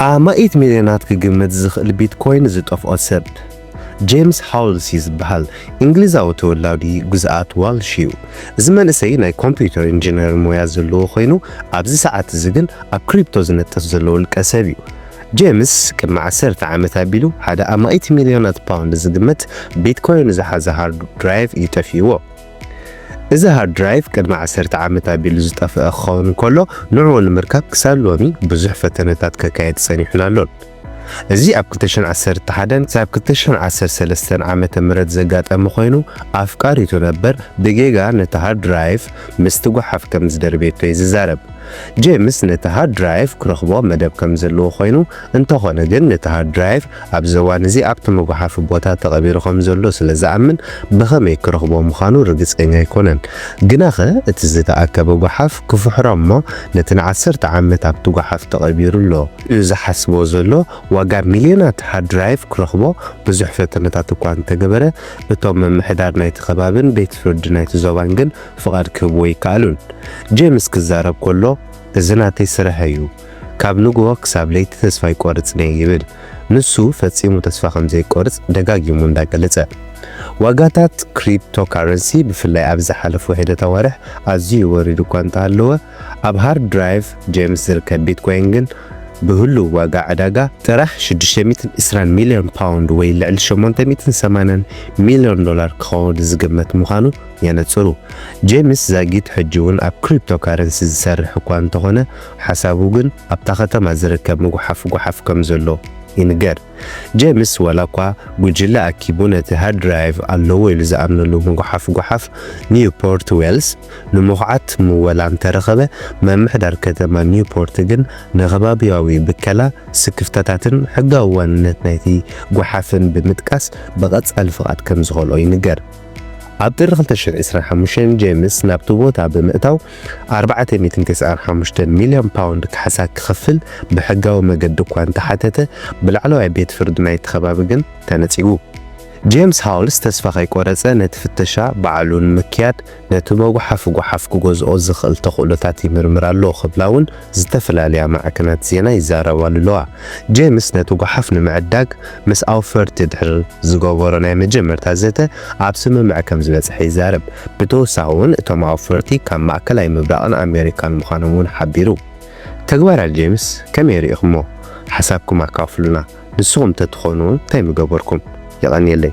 ኣማኢት ሚልዮናት ክግመት ዝኽእል ቢትኮይን ዝጠፍኦ ሰብ ጄምስ ሃውልስ እዩ ዝበሃል። እንግሊዛዊ ተወላዲ ግዝኣት ዋልሽ እዩ። እዚ መንእሰይ ናይ ኮምፒውተር ኢንጂነር ሞያ ዘለዎ ኮይኑ፣ ኣብዚ ሰዓት እዚ ግን ኣብ ክሪፕቶ ዝነጥፍ ዘሎ ውልቀ ሰብ እዩ። ጄምስ ቅድሚ ዓሰርተ ዓመት ኣቢሉ ሓደ ኣማኢት ሚልዮናት ፓውንድ ዝግመት ቢትኮይን ዝሓዘ ሃርድ ድራይቭ እዩ ጠፊእዎ። እዚ ሃርድ ድራይቭ ቅድሚ ዓሰርተ ዓመት ኣቢሉ ዝጠፍአ ክኸውን እንከሎ፣ ንዕኡ ንምርካብ ክሳብ ሎሚ ብዙሕ ፈተነታት ከካየድ ጸኒሑን ኣሎን። እዚ ኣብ ክልተ ሽሕን ዓሰርተ ሓደን ክሳብ ክልተ ሽሕን ዓሰርተ ሰለስተን ዓመተ ምህረት ዘጋጠመ ኮይኑ፣ ኣፍቃሪቱ ነበር ብጌጋ ነቲ ሃርድ ድራይቭ ምስቲ ጓሓፍ ከም ዝደርበየቶ እዩ ዝዛረብ። ጄምስ ነቲ ሃርድ ድራይቭ ክረኽቦ መደብ ከም ዘለዎ ኮይኑ፣ እንተኾነ ግን ነቲ ሃርድ ድራይቭ ኣብዚ እዋን እዚ ኣብቲ መጓሓፊ ቦታ ተቐቢሩ ከም ዘሎ ስለ ዝኣምን፣ ብኸመይ ክረኽቦ ምዃኑ ርግጸኛ ኣይኮነን። ግናኸ እቲ ዝተኣከበ ጓሓፍ ክፍሕሮ እሞ ነቲ ንዓሰርተ ዓመት ኣብቲ ጓሓፍ ተቐቢሩ ኣሎ ኢሉ ዝሓስቦ ዘሎ ዋጋ ሚልዮናት ሃርድ ድራይቭ ክረኽቦ ብዙሕ ፈተነታት እኳ እንተገበረ፣ እቶም ምምሕዳር ናይቲ ከባብን ቤት ፍርዲ ናይቲ ዞባን ግን ፍቓድ ክህብዎ ኣይከኣሉን። ጄምስ ክዛረብ ከሎ፣ "እዚ ናተይ ስራሕ እዩ። ካብ ንግሆ ክሳብ ለይቲ ተስፋ ኣይቆርጽን እየ" ይብል። ንሱ ፈጺሙ ተስፋ ከም ዘይቆርጽ ደጋጊሙ እንዳገለጸ። ዋጋታት ክሪፕቶ ካረንሲ ብፍላይ ኣብ ዝሓለፉ ሒደት ኣዋርሕ ኣዝዩ ወሪዱ እኳ እንተሃለወ፣ ኣብ ሃርድ ድራይቭ ጄምስ ዝርከብ ቢትኮይን ግን ብህሉው ዋጋ ዕዳጋ ጥራሕ ሽዱሽተ ሚእትን ዕስራን ሚልዮን ፓውንድ ወይ ልዕሊ ሸሞንተ ሚእትን ሰማንያን ሚልዮን ዶላር ክኸውን ዝግመት ምዃኑ የነጽሩ። ጄምስ ዛጊት ሕጂ እውን ኣብ ክሪፕቶ ካረንሲ ዝሰርሕ እኳ እንተኾነ፣ ሓሳቡ ግን ኣብታ ከተማ ዝርከብ ምጉሓፍ ጓሓፍ ከም ዘሎ ይንገር። ጄምስ ዋላ እኳ ጉጅለ ኣኪቡ ነቲ ሃርድ ድራይቭ ኣለዎ ኢሉ ዝኣምነሉ ምጉሓፍ ጓሓፍ ኒውፖርት ዌልስ ንምኹዓት ምወላ እንተረኸበ፣ ምምሕዳር ከተማ ኒውፖርት ግን ንከባቢያዊ ብከላ፣ ስክፍታታትን ሕጋዊ ዋንነት ናይቲ ጓሓፍን ብምጥቃስ ብቐጻሊ ፍቓድ ከም ዝኸልኦ ይንገር። ኣብ ጥሪ ክልተ ሽሕን ዕስራን ሓሙሽተን ጄምስ ናብቲ ቦታ ብምእታው ኣርባዕተ ሚእትን ተስዓን ሓሙሽተን ሚልዮን ፓውንድ ካሕሳ ክኸፍል ብሕጋዊ መገዲ እኳ እንተሓተተ፣ ብላዕለዋይ ቤት ፍርዲ ናይቲ ከባቢ ግን ተነጺጉ። ጄምስ ሃውልስ ተስፋ ከይቆረጸ ነቲ ፍተሻ ባዕሉ ንምክያድ ነቲ መጉሓፊ ጓሓፍ ክገዝኦ ዝኽእል ተኽእሎታት ይምርምር ኣሎ ክብላ እውን ዝተፈላለያ ማዕከናት ዜና ይዛረባሉ ኣለዋ። ጄምስ ነቲ ጓሓፍ ንምዕዳግ ምስ ኣውፈርቲ ድሕሪ ዝገበሮ ናይ መጀመርታ ዘተ ኣብ ስምምዕ ከም ዝበጽሐ ይዛረብ። ብተወሳኺ እውን እቶም ኣውፈርቲ ካብ ማእከላይ ምብራቕን ኣሜሪካን ምዃኖም እውን ሓቢሩ። ተግባራት ጄምስ ከመይ ርኢኹሞ? ሓሳብኩም ኣካፍሉና። ንስኹም ተትኾኑ እንታይ ምገበርኩም? የቐንየለይ።